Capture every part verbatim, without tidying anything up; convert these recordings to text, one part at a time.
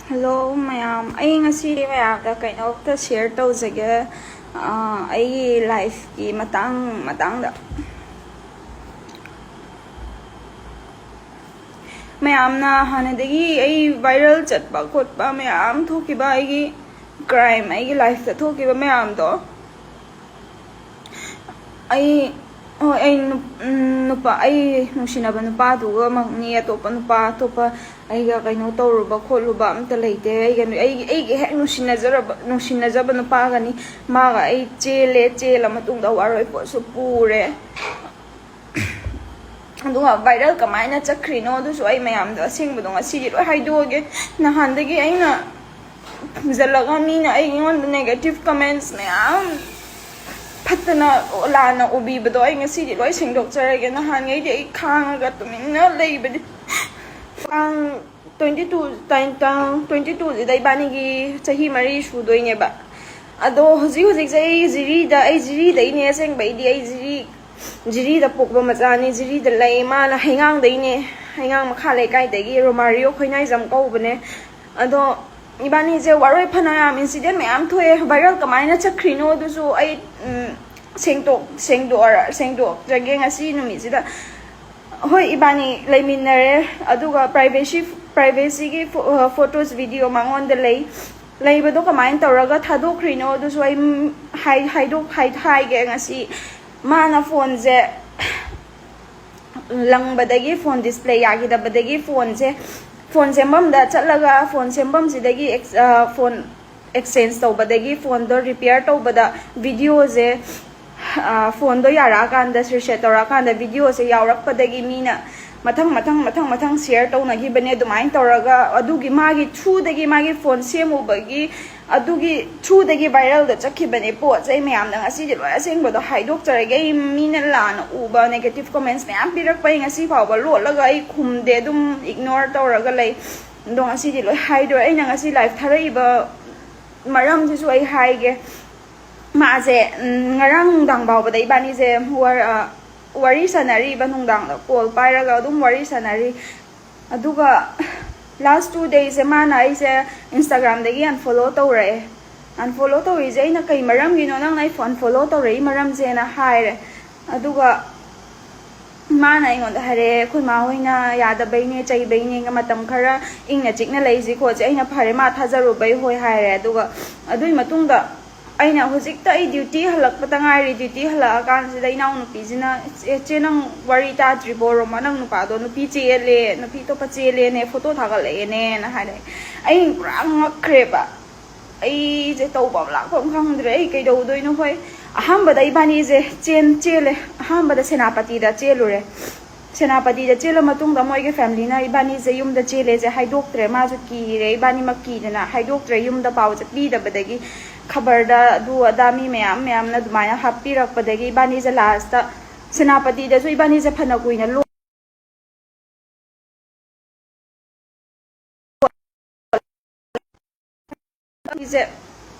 Hello ꯃꯌꯥꯝ, ꯑꯩ ꯉꯁꯤ ꯃꯌꯥꯝꯗ ꯀꯩꯅꯣꯝꯇ ꯁꯤꯌꯔ ꯇꯧꯖꯒꯦ꯫ ꯑꯥ, ꯑꯩꯒꯤ ꯂꯥꯏꯐꯀꯤ ꯃꯇꯥꯡ ꯃꯇꯥꯡꯗ꯫ ꯃꯌꯥꯝꯅ ꯍꯥꯟꯅꯗꯒꯤ ꯑꯩ ꯚꯥꯏꯔꯦꯜ ꯆꯠꯄ ꯈꯣꯠꯄ ꯃꯌꯥꯝ ꯊꯣꯛꯈꯤꯕ, ꯑꯩꯒꯤ ꯀ꯭ꯔꯥꯏꯝ, ꯑꯩꯒꯤ ꯂꯥꯏꯐꯇ ꯊꯣꯛꯈꯤꯕ ꯃꯌꯥꯝꯗꯣ, ꯑꯩ, ꯍꯣꯏ, ꯑꯩ ꯅꯨꯞ-, ꯎꯝ, ꯅꯨꯄꯥ, ꯑꯩ ꯅꯨꯡꯁꯤꯅꯕ ꯅꯨꯄꯥꯗꯨꯒꯃꯛꯅꯤ, ꯑꯇꯣꯞꯄ ꯅꯨꯄꯥ, ꯑꯇꯣꯞꯄ ꯑꯩꯒ ꯀꯩꯅꯣ ꯇꯧꯔꯨꯕ ꯈꯣꯠꯂꯨꯕ ꯑꯝꯇ ꯂꯩꯇꯦ꯫ ꯑꯩꯒ, ꯑꯩꯒꯤ, ꯑꯩꯒꯤ ꯍꯦꯛ ꯅꯨꯡꯁꯤꯅꯖꯔꯕ, ꯅꯨꯡꯁꯤꯅꯖꯕ ꯅꯨꯄꯥꯒꯅꯤ꯫ ꯃꯥꯒ ꯑꯩ ꯆꯦꯜꯂꯦ, ꯆꯦꯜꯂ ꯃꯇꯨꯡꯗ ꯋꯥꯔꯣꯏ ꯄꯣꯠꯁꯨ ꯄꯨꯔꯦ꯫ ꯑꯗꯨꯒ ꯚꯥꯏꯔꯦꯜ ꯀꯃꯥꯏꯅ ꯆꯠꯈ꯭ꯔꯤꯅꯣ ꯑꯗꯨꯁꯨ ꯑꯩ ꯃꯌꯥꯝꯗꯣ ꯑꯁꯦꯡꯕꯗꯣ ꯉꯁꯤꯗꯤ ꯂꯣꯏ ꯍꯥꯏꯗꯣꯛꯑꯒꯦ꯫ ꯅꯍꯥꯟꯗꯒꯤ ꯑꯩꯅ ꯐꯨꯝꯖꯤꯜꯂꯒ ꯃꯤꯅ ꯑꯩꯉꯣꯟꯗ ꯅꯦꯒꯦꯇꯤꯚ ꯀꯃꯦꯟꯠꯁ ꯃꯌꯥꯝ ꯐꯠꯇꯅ ꯂꯥꯟꯅ ꯎꯕꯤꯕꯗꯣ ꯑꯩ ꯉꯁꯤꯗꯤ ꯂꯣꯏ ꯁꯦꯡꯗꯣꯛꯆꯔꯒꯦ꯫ ꯅꯍꯥꯟꯉꯩꯗꯤ ꯑꯩ ꯈꯥꯡꯉꯒ ꯇꯨꯃꯤꯟꯅ ꯂꯩꯕꯅꯤ꯫ ꯇꯥꯡ ꯇ꯭ꯋꯦꯟꯇꯤ ꯇꯨ, ꯇꯥꯡ, ꯇꯥꯡ ꯇ꯭ꯋꯦꯟꯇꯤ ꯇꯨꯁꯤꯗ ꯏꯕꯥꯅꯤꯒꯤ ꯆꯍꯤ ꯃꯔꯤ ꯁꯨꯗꯣꯏꯅꯦꯕ꯫ ꯑꯗꯣ ꯍꯧꯖꯤꯛ ꯍꯧꯖꯤꯛꯁꯦ ꯑꯩ ꯖꯤꯔꯤꯗ, ꯑꯩ ꯖꯤꯔꯤꯗꯩꯅꯦ ꯑꯁꯦꯡꯕꯩꯗꯤ꯫ ꯑꯩ ꯖꯤꯔꯤ, ꯖꯤꯔꯤꯗ ꯄꯣꯛꯄ ꯃꯆꯥꯅꯤ, ꯖꯤꯔꯤꯗ ꯂꯩ꯫ ꯃꯥꯅ ꯍꯩꯉꯥꯡꯗꯩꯅꯦ, ꯍꯩꯉꯥꯡ ꯃꯈꯥ ꯂꯩꯀꯥꯏꯗꯒꯤ, ꯔꯣꯃꯥꯔꯤꯌꯣ ꯈꯣꯏꯅꯥꯏꯖꯝ ꯀꯧꯕꯅꯦ꯫ ꯑꯗꯣ ꯏꯕꯥꯅꯤꯁꯦ ꯋꯥꯔꯣꯏ ꯐꯅꯌꯥꯝ ꯏꯟꯁꯤꯗꯦꯟ ꯃꯌꯥꯝ ꯊꯣꯛꯑꯦ꯫ ꯚꯥꯏꯔꯦꯜ ꯀꯃꯥꯏꯅ ꯆꯠꯈ꯭ꯔꯤꯅꯣ ꯑꯗꯨꯁꯨ ꯑꯩ, ꯎꯝ, ꯁꯦꯡꯗꯣꯛ-, ꯁꯦꯡꯗꯣꯛꯑꯔ-, ꯁꯦꯡꯗꯣꯛꯆꯒꯦ ꯉꯁꯤ ꯅꯨꯃꯤꯠꯁꯤꯗ꯫ ꯍꯣꯏ, ꯏꯕꯥꯅꯤ ꯂꯩꯃꯤꯟꯅꯔꯦ, ꯑꯗꯨꯒ ꯄ꯭ꯔꯥꯏꯚꯦꯁꯤ, ꯄ꯭ꯔꯥꯏꯚꯦꯁꯤꯒꯤ ꯐꯣ-, ꯑ, ꯐꯣꯇꯣꯁ, ꯚꯤꯗꯤꯑꯣ ꯃꯉꯣꯟꯗ ꯂꯩ꯫ ꯂꯩꯕꯗꯣ ꯀꯃꯥꯏꯅ ꯇꯧꯔꯒ ꯊꯥꯗꯣꯛꯈ꯭ꯔꯤꯅꯣ ꯑꯗꯨꯁꯨ ꯑꯩ, ꯎꯝ, ꯍꯥꯏ-, ꯍꯥꯏꯗꯣꯛ-, ꯍꯥꯏ-, ꯍꯥꯏꯒꯦ꯫ ꯉꯁꯤ ꯃꯥꯅ ꯐꯣꯟꯁꯦ ꯂꯪꯕꯗꯒꯤ, ꯐꯣꯟ ꯗꯤꯁꯄ꯭ꯂꯦ ꯌꯥꯈꯤꯗꯕꯗꯒꯤ ꯐꯣꯟꯁꯦ, ꯐꯣꯟ ꯁꯦꯝꯐꯝꯗ ꯆꯠꯂꯒ ꯐꯣꯟ ꯁꯦꯝꯐꯝꯁꯤꯗꯒꯤ ꯑꯦꯛꯁ-, ꯑ, ꯐꯣꯟ ꯑꯦꯛꯁꯆꯦꯟꯖ ꯇꯧꯕꯗꯒꯤ, ꯐꯣꯟꯗꯣ ꯔꯤꯄꯤꯌꯔ ꯇꯧꯕꯗ ꯚꯤꯗꯤꯑꯣꯁꯦ, ꯑ, ꯐꯣꯟꯗꯣ ꯌꯥꯔꯛꯑꯀꯥꯟꯗ, ꯔꯤꯁꯦꯠ ꯇꯧꯔꯛꯑꯀꯥꯟꯗ ꯚꯤꯗꯤꯑꯣꯁꯦ ꯌꯥꯎꯔꯛꯄꯗꯒꯤ ꯃꯤꯅ ꯃꯊꯪ, ꯃꯊꯪ, ꯃꯊꯪ, ꯃꯊꯪ ꯁꯤꯌꯔ ꯇꯧꯅꯈꯤꯕꯅꯦ꯫ ꯑꯗꯨꯃꯥꯏꯅ ꯇꯧꯔꯒ ꯑꯗꯨꯒꯤ ꯃꯥꯒꯤ ꯊ꯭ꯔꯨꯗꯒꯤ, ꯃꯥꯒꯤ ꯐꯣꯟ ꯁꯦꯝꯃꯨꯕꯒꯤ, ꯑꯗꯨꯒꯤ ꯊ꯭ꯔꯨꯗꯒꯤ ꯚꯥꯏꯔꯦꯜꯗ ꯆꯠꯈꯤꯕꯅꯦ ꯄꯣꯠꯁꯦ꯫ ꯑꯩ ꯃꯌꯥꯝꯗ ꯉꯁꯤꯗꯤ ꯂꯣꯏ ꯑꯁꯦꯡꯕꯗꯣ ꯍꯥꯏꯗꯣꯛꯆꯔꯒꯦ꯫ ꯑꯩ ꯃꯤꯅ ꯂꯥꯟꯅ ꯎꯕ ꯅꯦꯒꯦꯇꯤꯚ ꯀꯣꯃꯦꯟꯠꯁ ꯃꯌꯥꯝ ꯄꯤꯔꯛꯄ ꯑꯩ ꯉꯁꯤ ꯐꯥꯎꯕ ꯂꯣꯠꯂꯒ ꯑꯩ ꯈꯨꯝꯗꯦ, ꯑꯗꯨꯝ ꯏꯒꯅꯣꯔ ꯇꯧꯔꯒ ꯂꯩ꯫ ꯑꯗꯣ ꯉꯁꯤꯗꯤ ꯂꯣꯏ ꯍꯥꯏꯗꯣꯔꯦ꯫ ꯑꯩꯅ ꯉꯁꯤ ꯂꯥꯏꯐ ꯊꯥꯔꯛꯏꯕ ꯃꯔꯝꯁꯤꯁꯨ ꯑꯩ ꯍꯥꯏꯒꯦ꯫ ꯃꯥꯁꯦ, ꯎꯝ, ꯉꯔꯥꯡ ꯅꯨꯡꯗꯥꯡ ꯐꯥꯎꯕꯗ ꯏꯕꯥꯅꯤꯁꯦ ꯋꯥꯔ-, ꯑ, ꯋꯥꯔꯤ ꯁꯥꯟꯅꯔꯤꯕ, ꯅꯨꯡꯗꯥꯡꯗ ꯀꯣꯜ ꯄꯥꯏꯔꯒ ꯑꯗꯨꯝ ꯋꯥꯔꯤ ꯁꯥꯟꯅꯔꯤ꯫ ꯑꯗꯨꯒ Last two days ꯁꯦ ꯃꯥꯅ ꯑꯩꯁꯦ Instagram ꯗꯒꯤ unfollow ꯇꯧꯔꯛꯑꯦ꯫ Unfollow ꯇꯧꯔꯤꯁꯦ ꯑꯩꯅ "ꯀꯩ ꯃꯔꯝꯒꯤꯅꯣ ꯅꯪꯅ ꯑꯩ unfollow ꯇꯧꯔꯛꯏ ꯃꯔꯝꯁꯦꯅ?" ꯍꯥꯏꯔꯦ꯫ ꯑꯗꯨꯒ ꯃꯥꯅ ꯑꯩꯉꯣꯟꯗ ꯍꯥꯏꯔꯛꯑꯦ, "ꯑꯩꯈꯣꯏ ꯃꯥ ꯍꯣꯏꯅ ꯌꯥꯗꯕꯩꯅꯦ, ꯆꯩꯕꯩꯅꯦ, ꯃꯇꯝ ꯈꯔ ꯏꯪꯅ ꯆꯤꯛꯅ ꯂꯩꯁꯤ ꯈꯣꯠꯁꯤ"꯫ ꯑꯩꯅ "ꯐꯔꯦ, ꯃꯥ ꯊꯥꯖꯔꯨꯕꯩ ꯍꯣꯏ" ꯍꯥꯏꯔꯦ꯫ ꯑꯗꯨꯒ ꯑꯗꯨꯒꯤ ꯃꯇꯨꯡꯗ ꯑꯩꯅ ꯍꯧꯖꯤꯛꯇ ꯑꯩ duty ꯍꯜꯂꯛꯄꯗ ꯉꯥꯏꯔꯤ꯫ Duty ꯍꯜꯂꯛꯑꯀꯥꯟꯁꯤꯗ ꯏꯅꯥꯎꯅꯨꯄꯤꯁꯤꯅ, "ꯆꯦ, ꯆꯦ, ꯅꯪ ꯋꯥꯔꯤ ꯇꯥꯗ꯭ꯔꯤꯕꯣ? ꯔꯣꯃꯥ, ꯅꯪ ꯅꯨꯄꯥꯗꯣ ꯅꯨꯄꯤ ꯆꯦꯜꯂꯦ, ꯅꯨꯄꯤ ꯑꯇꯣꯞꯄ ꯆꯦꯜꯂꯦꯅꯦ, photo ꯊꯥꯒꯠꯂꯛꯑꯦꯅꯦꯅ" ꯍꯥꯏꯔꯛꯑꯦ꯫ ꯑꯩ ꯄꯨꯔꯥ ꯉꯛꯈ꯭ꯔꯦꯕ꯫ ꯑꯩꯁꯦ ꯇꯧꯐꯝ ꯂꯥꯛꯐꯝ ꯈꯪꯗ꯭ꯔꯦ꯫ ꯑꯩ ꯀꯩꯗꯧꯗꯣꯏꯅꯣ? ꯍꯣꯏ, ꯑꯍꯥꯟꯕꯗ ꯏꯕꯥꯅꯤꯁꯦ ꯆꯦꯟ-, ꯆꯦꯜꯂꯦ꯫ ꯑꯍꯥꯟꯕꯗ ꯁꯦꯅꯥꯄꯇꯤꯗ ꯆꯦꯜꯂꯨꯔꯦ꯫ ꯁꯦꯅꯥꯄꯇꯤꯗ ꯆꯦꯜꯂ ꯃꯇꯨꯡꯗ ꯃꯣꯏꯒꯤ family ꯅ ꯏꯕꯥꯅꯤꯁꯦ ꯌꯨꯝꯗ ꯆꯦꯜꯂꯦꯁꯦ ꯍꯥꯏꯗꯣꯛꯇ꯭ꯔꯦ꯫ ꯃꯥꯁꯨ ꯀꯤꯔꯦ, ꯏꯕꯥꯅꯤꯃꯛ ꯀꯤꯗꯅ ꯍꯥꯏꯗꯣꯛꯇ꯭ꯔꯦ꯫ ꯌꯨꯝꯗ ꯄꯥꯎꯁꯦ ꯄꯤꯗꯕꯗꯒꯤ ꯈꯕꯔꯗ ꯑꯗꯨ ꯑꯗꯥ ꯃꯤ ꯃꯌꯥꯝ ꯃꯌꯥꯝꯅ ꯑꯗꯨꯃꯥꯏꯅ ꯍꯥꯞꯄꯤꯔꯛꯄꯗꯒꯤ ꯏꯕꯥꯅꯤꯁꯦ last ꯇ ꯁꯦꯅꯥꯄꯇꯤꯗꯁꯨ ꯏꯕꯥꯅꯤꯁꯦ ꯐꯅ ꯀꯨꯏꯅ ꯂꯣ-, ꯁꯦ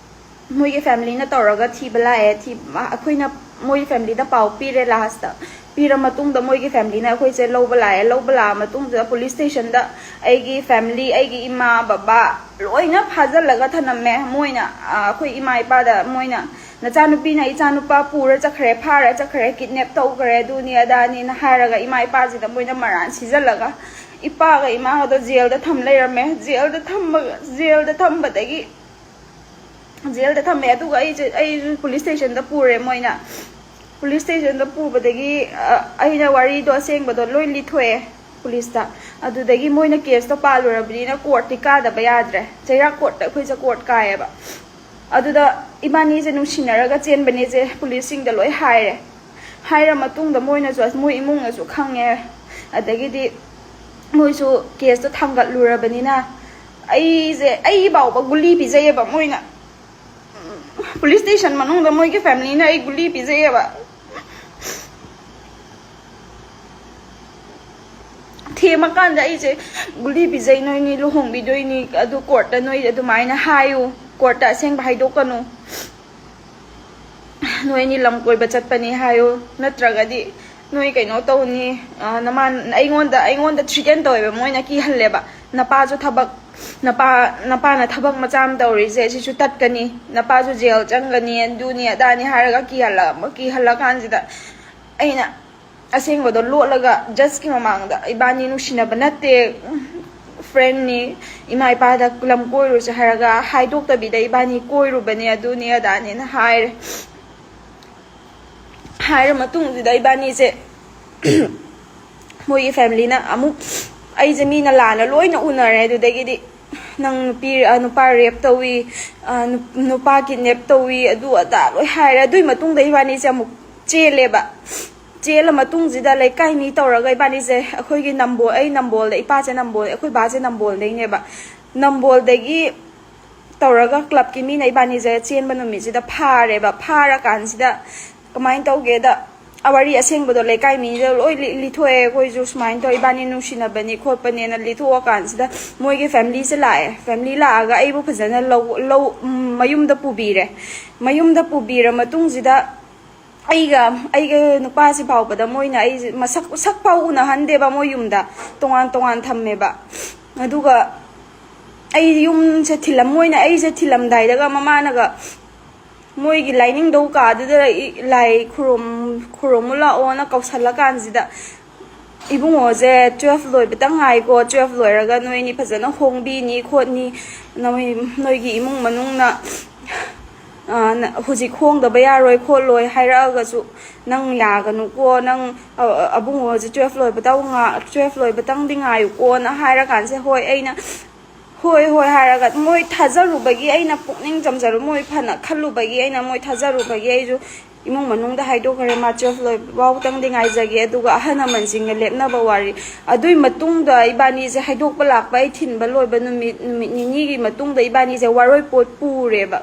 ꯃꯣꯏꯒꯤ family ꯅ ꯇꯧꯔꯒ ꯊꯤꯕ ꯂꯥꯛꯑꯦ꯫ ꯊꯤ-, ꯑꯩꯈꯣꯏꯅ ꯃꯣꯏ family ꯗ ꯄꯥꯎ ꯄꯤꯔꯦ last ꯇ꯫ ꯄꯤꯔ ꯃꯇꯨꯡꯗ ꯃꯣꯏꯒꯤ family ꯅ ꯑꯩꯈꯣꯏꯁꯦ ꯂꯧꯕ ꯂꯥꯛꯑꯦ꯫ ꯂꯧꯕ ꯂꯥꯛꯑ ꯃꯇꯨꯡꯗ police station ꯗ ꯑꯩꯒꯤ family, ꯑꯩꯒꯤ ꯏꯃꯥ, ꯕꯕꯥ ꯂꯣꯏꯅ ꯐꯥꯖꯤꯜꯂꯒ ꯊꯅꯝꯃꯦ꯫ ꯃꯣꯏꯅ, ꯑ, ꯑꯩꯈꯣꯏ ꯏꯃꯥ ꯏꯄꯥꯗ ꯃꯣꯏꯅ, "ꯅꯆꯥꯅꯨꯄꯤꯅ ꯏꯆꯥꯅꯨꯄꯥ ꯄꯨꯔ ꯆꯠꯈ꯭ꯔꯦ, ꯐꯥꯔ ꯆꯠꯈ꯭ꯔꯦ, kidnap ꯇꯧꯈ꯭ꯔꯦ, ꯑꯗꯨꯅꯤ ꯑꯗꯥꯅꯤꯅ" ꯍꯥꯏꯔꯒ ꯏꯃꯥ ꯏꯄꯥꯁꯤꯗ ꯃꯣꯏꯅ ꯃꯔꯥꯟ ꯁꯤꯖꯜꯂꯒ ꯏꯄꯥꯒ ꯏꯃꯥꯒꯗꯣ ꯖꯦꯜꯗ ꯊꯝ ꯂꯩꯔꯝꯃꯦ꯫ ꯖꯦꯜꯗ ꯊꯝꯕ, ꯖꯦꯜꯗ ꯊꯝꯕꯗꯒꯤ, ꯖꯦꯜꯗ ꯊꯝꯃꯦ꯫ ꯑꯗꯨꯒ ꯑꯩꯁꯦ, ꯑꯩꯁꯨ police station ꯗ ꯄꯨꯔꯦ ꯃꯣꯏꯅ꯫ Police station ꯗ ꯄꯨꯕꯗꯒꯤ, ꯑ, ꯑꯩꯅ ꯋꯥꯔꯤꯗꯣ ꯑꯁꯦꯡꯕꯗꯣ ꯂꯣꯏ ꯂꯤꯊꯣꯛꯑꯦ police ꯇ꯫ ꯑꯗꯨꯗꯒꯤ ꯃꯣꯏꯅ case ꯇꯣ ꯄꯥꯜꯂꯨꯔꯕꯅꯤꯅ court ꯇꯤ ꯀꯥꯗꯕ ꯌꯥꯗ꯭ꯔꯦ꯫ ꯆꯩꯔꯥꯛ court ꯇ ꯑꯩꯈꯣꯏꯁꯦ court ꯀꯥꯏꯌꯦꯕ꯫ ꯑꯗꯨꯗ ꯏꯕꯥꯅꯤꯁꯦ ꯅꯨꯡꯁꯤꯅꯔꯒ ꯆꯦꯟꯕꯅꯦꯁꯦ police ꯁꯤꯡꯗ ꯂꯣꯏ ꯍꯥꯏꯔꯦ꯫ ꯍꯥꯏꯔ ꯃꯇꯨꯡꯗ ꯃꯣꯏꯅꯁꯨ, ꯃꯣꯏ ꯏꯃꯨꯡꯅꯁꯨ ꯈꯪꯉꯦ꯫ ꯑꯗꯒꯤꯗꯤ ꯃꯣꯏꯁꯨ case ꯇꯣ ꯊꯥꯡꯒꯠꯂꯨꯔꯕꯅꯤꯅ ꯑꯩꯁꯦ, ꯑꯩ ꯐꯥꯎꯕ ꯒꯨꯂꯤ ꯄꯤꯖꯩꯌꯦꯕ ꯃꯣꯏꯅ꯫ Police station ꯃꯅꯨꯡꯗ ꯃꯣꯏꯒꯤ family ꯅ ꯑꯩ ꯒꯨꯂꯤ ꯄꯤꯖꯩꯌꯦꯕ꯫ ꯊꯦꯝꯃꯀꯥꯟꯗ ꯑꯩꯁꯦ ꯒꯨꯂꯤ ꯄꯤꯖꯩ, "ꯅꯣꯏꯅꯤ ꯂꯨꯍꯣꯡꯕꯤꯗꯣꯏꯅꯤ, ꯑꯗꯨ court ꯇ ꯅꯣꯏ ꯑꯗꯨꯃꯥꯏꯅ ꯍꯥꯏꯌꯨ, court ꯇ ꯑꯁꯦꯡꯕ ꯍꯥꯏꯗꯣꯛꯀꯅꯨ, ꯅꯣꯏꯅꯤ ꯂꯝ ꯀꯣꯏꯕ ꯆꯠꯄꯅꯤ ꯍꯥꯏꯌꯨ, ꯅꯠꯇ꯭ꯔꯒꯗꯤ ꯅꯣꯏ ꯀꯩꯅꯣ ꯇꯧꯅꯤ"꯫ ꯑ, ꯅꯃꯥꯟ-, ꯑꯩꯉꯣꯟꯗ, ꯑꯩꯉꯣꯟꯗ threaten ꯇꯧꯋꯦꯕ, ꯃꯣꯏꯅ ꯀꯤꯍꯜꯂꯦꯕ꯫ ꯅꯄꯥꯁꯨ ꯊꯕꯛ, ꯅꯄꯥ, ꯅꯄꯥꯅ ꯊꯕꯛ ꯃꯆꯥ ꯑꯃ ꯇꯧꯔꯤꯁꯦ, ꯁꯤꯁꯨ ꯇꯠꯀꯅꯤ, ꯅꯄꯥꯁꯨ ꯖꯦꯜ ꯆꯪꯒꯅꯤ, ꯑꯗꯨꯅꯤ ꯑꯗꯥꯅꯤ ꯍꯥꯏꯔꯒ ꯀꯤꯍꯜꯂ-, ꯀꯤꯍꯜꯂꯀꯥꯟꯁꯤꯗ ꯑꯩꯅ ꯑꯁꯦꯡꯕꯗꯣ ꯂꯣꯠꯂꯒ ꯖꯁꯀꯤ ꯃꯃꯥꯡꯗ, "ꯏꯕꯥꯅꯤ ꯅꯨꯡꯁꯤꯅꯕ ꯅꯠꯇꯦ, ꯐ꯭ꯔꯦꯟꯅꯤ, ꯏꯃꯥ ꯏꯄꯥꯗ ꯂꯝ ꯀꯣꯏꯔꯨꯁꯦ" ꯍꯥꯏꯔꯒ ꯍꯥꯏꯗꯣꯛꯇꯕꯤꯗ ꯏꯕꯥꯅꯤ ꯀꯣꯏꯔꯨꯕꯅꯦ, ꯑꯗꯨꯅꯤ ꯑꯗꯥꯅꯦꯅ ꯍꯥꯏꯔꯦ꯫ ꯍꯥꯏꯔ ꯃꯇꯨꯡꯁꯤꯗ ꯏꯕꯥꯅꯤꯁꯦ ꯃꯣꯏꯒꯤ ꯐꯦꯃꯤꯂꯤꯅ ꯑꯃꯨꯛ ꯑꯩꯁꯦ ꯃꯤꯅ ꯂꯥꯟꯅ ꯂꯣꯏꯅ ꯎꯅꯔꯦ꯫ ꯑꯗꯨꯗꯒꯤꯗꯤ ꯅꯪ ꯅꯨꯄꯤ, ꯑ, ꯅꯨꯄꯥ ꯔꯦꯞ ꯇꯧꯏ, ꯑ, ꯅꯨ-, ꯅꯨꯄꯥ ꯀꯤꯗꯅꯦꯞ ꯇꯧꯏ, ꯑꯗꯨ ꯑꯗꯥ ꯂꯣꯏ ꯍꯥꯏꯔꯦ꯫ ꯑꯗꯨꯒꯤ ꯃꯇꯨꯡꯗ ꯏꯕꯥꯅꯤꯁꯦ ꯑꯃꯨꯛ ꯆꯦꯜꯂꯦꯕ꯫ ꯆꯦꯜꯂ ꯃꯇꯨꯡꯁꯤꯗ ꯂꯩꯀꯥꯏ ꯃꯤ ꯇꯧꯔꯒ ꯏꯕꯥꯅꯤꯁꯦ, ꯑꯩꯈꯣꯏꯒꯤ ꯅꯝꯕꯣꯜ, ꯑꯩ ꯅꯝꯕꯣꯜꯗ, ꯏꯄꯥꯁꯦ ꯅꯝꯕꯣꯜ, ꯑꯩꯈꯣꯏ ꯕꯥꯁꯦ ꯅꯝꯕꯣꯜꯗꯩꯅꯦꯕ꯫ ꯅꯝꯕꯣꯜꯗꯒꯤ ꯇꯧꯔꯒ ꯀ꯭ꯂꯕꯀꯤ ꯃꯤꯅ ꯏꯕꯥꯅꯤꯁꯦ ꯆꯦꯟꯕ ꯅꯨꯃꯤꯠꯁꯤꯗ ꯐꯥꯔꯦꯕ꯫ ꯐꯥꯔꯀꯥꯟꯁꯤꯗ ꯀꯃꯥꯏꯅ ꯇꯧꯒꯦꯗ, ꯋꯥꯔꯤ ꯑꯁꯦꯡꯕꯗꯣ ꯂꯩꯀꯥꯏ ꯃꯤꯗ ꯂꯣꯏ ꯂꯤ-, ꯂꯤꯊꯣꯛꯑꯦ꯫ "ꯑꯩꯈꯣꯏꯁꯨ ꯁꯨꯃꯥꯏꯅ ꯇꯧꯔ ꯏꯕꯥꯅꯤ ꯅꯨꯡꯁꯤꯅꯕꯅꯤ ꯈꯣꯠꯄꯅꯦꯅ" ꯂꯤꯊꯣꯛꯑꯀꯥꯟꯁꯤꯗ ꯃꯣꯏꯒꯤ ꯐꯦꯃꯤꯂꯤꯁꯦ ꯂꯥꯛꯑꯦ꯫ ꯐꯦꯃꯤꯂꯤ ꯂꯥꯛꯑꯒ ꯑꯩꯕꯨ ꯐꯖꯅ ꯂꯧ-, ꯂꯧ-, ꯎꯝ, ꯃꯌꯨꯝꯗ ꯄꯨꯕꯤꯔꯦ꯫ ꯃꯌꯨꯝꯗ ꯄꯨꯕꯤꯔ ꯃꯇꯨꯡꯁꯤꯗ ꯑꯩꯒ, ꯑꯩꯒ ꯅꯨꯄꯥꯁꯤ ꯐꯥꯎꯕꯗ ꯃꯣꯏꯅ ꯑꯩꯁꯦ ꯃꯁꯛ, ꯁꯛ ꯐꯥꯎ ꯎꯅꯍꯟꯗꯦꯕ꯫ ꯃꯣꯏ ꯌꯨꯝꯗ ꯇꯣꯉꯥꯟ ꯇꯣꯉꯥꯟ ꯊꯝꯃꯦꯕ꯫ ꯑꯗꯨꯒ ꯑꯩ ꯌꯨꯝꯁꯦ ꯊꯤꯜꯂꯝ-, ꯃꯣꯏꯅ ꯑꯩꯁꯦ ꯊꯤꯜꯂꯝꯗꯥꯏꯗꯒ ꯃꯃꯥꯅꯒ ꯃꯣꯏꯒꯤ ꯂꯥꯏꯅꯤꯡꯗꯧ ꯀꯥꯗꯨꯗ ꯏ-, ꯂꯥꯏ ꯈꯨꯔꯨꯝ-, ꯈꯨꯔꯨꯝꯃꯨ ꯂꯥꯛꯑꯣꯅ ꯀꯧꯁꯜꯂꯀꯥꯟꯁꯤꯗ, "ꯏꯕꯨꯡꯉꯣꯁꯦ ꯇꯨꯋꯦꯜꯐ ꯂꯣꯏꯕꯇ ꯉꯥꯏꯀꯣ, ꯇꯨꯋꯦꯜꯐ ꯂꯣꯏꯔꯒ ꯅꯣꯏꯅꯤ ꯐꯖꯅ ꯍꯣꯡꯕꯤꯅꯤ ꯈꯣꯠꯅꯤ, ꯅꯣꯏ, ꯅꯣꯏꯒꯤ ꯏꯃꯨꯡ ꯃꯅꯨꯡꯅ, ꯑ, ꯅ-, ꯍꯧꯖꯤꯛ ꯍꯣꯡꯗꯕ ꯌꯥꯔꯣꯏ ꯈꯣꯠꯂꯣꯏ ꯍꯥꯏꯔꯛꯑꯒꯁꯨ ꯅꯪ ꯌꯥꯒꯅꯨꯀꯣ, ꯅꯪ, ꯑ, ꯑ, ꯑꯕꯨꯡꯉꯣꯁꯦ ꯇꯨꯋꯦꯜꯐ ꯂꯣꯏꯕꯇ ꯉꯥ-, ꯇꯨꯋꯦꯜꯐ ꯂꯣꯏꯕꯇꯪꯗꯤ ꯉꯥꯏꯌꯨꯀꯣꯅ" ꯍꯥꯏꯔꯀꯥꯟꯁꯤꯗ, ꯍꯣꯏ, ꯑꯩꯅ ꯍꯣꯏ, ꯍꯣꯏ ꯍꯥꯏꯔꯒ ꯃꯣꯏ ꯊꯥꯖꯔꯨꯕꯒꯤ, ꯑꯩꯅ ꯄꯨꯛꯅꯤꯡ ꯆꯝꯖꯔꯨ-, ꯃꯣꯏ ꯐꯅ ꯈꯜꯂꯨꯕꯒꯤ, ꯑꯩꯅ ꯃꯣꯏ ꯊꯥꯖꯔꯨꯕꯒꯤ ꯑꯩꯁꯨ ꯏꯃꯨꯡ ꯃꯅꯨꯡꯗ ꯍꯥꯏꯗꯣꯛꯈ꯭ꯔꯦ, "ꯃꯥ ꯇꯨꯋꯦꯜꯐ ꯂꯣꯏꯕ ꯐꯥꯎꯇꯪꯗꯤ ꯉꯥꯏꯖꯒꯦ", ꯑꯗꯨꯒ ꯑꯍꯜ ꯂꯃꯟꯁꯤꯡꯅ ꯂꯦꯞꯅꯕ ꯋꯥꯔꯤ꯫ ꯑꯗꯨꯏ ꯃꯇꯨꯡꯗ ꯏꯕꯥꯅꯤꯁꯦ ꯍꯥꯏꯗꯣꯛꯄ ꯂꯥꯛꯄ ꯑꯩ ꯊꯤꯟꯕ ꯂꯣꯏꯕ ꯅꯨꯃꯤꯠ, ꯅꯨꯃꯤꯠ ꯅꯤꯅꯤꯒꯤ ꯃꯇꯨꯡꯗ ꯏꯕꯥꯅꯤꯁꯦ ꯋꯥꯔꯣꯏꯄꯣꯠ ꯄꯨꯔꯦꯕ꯫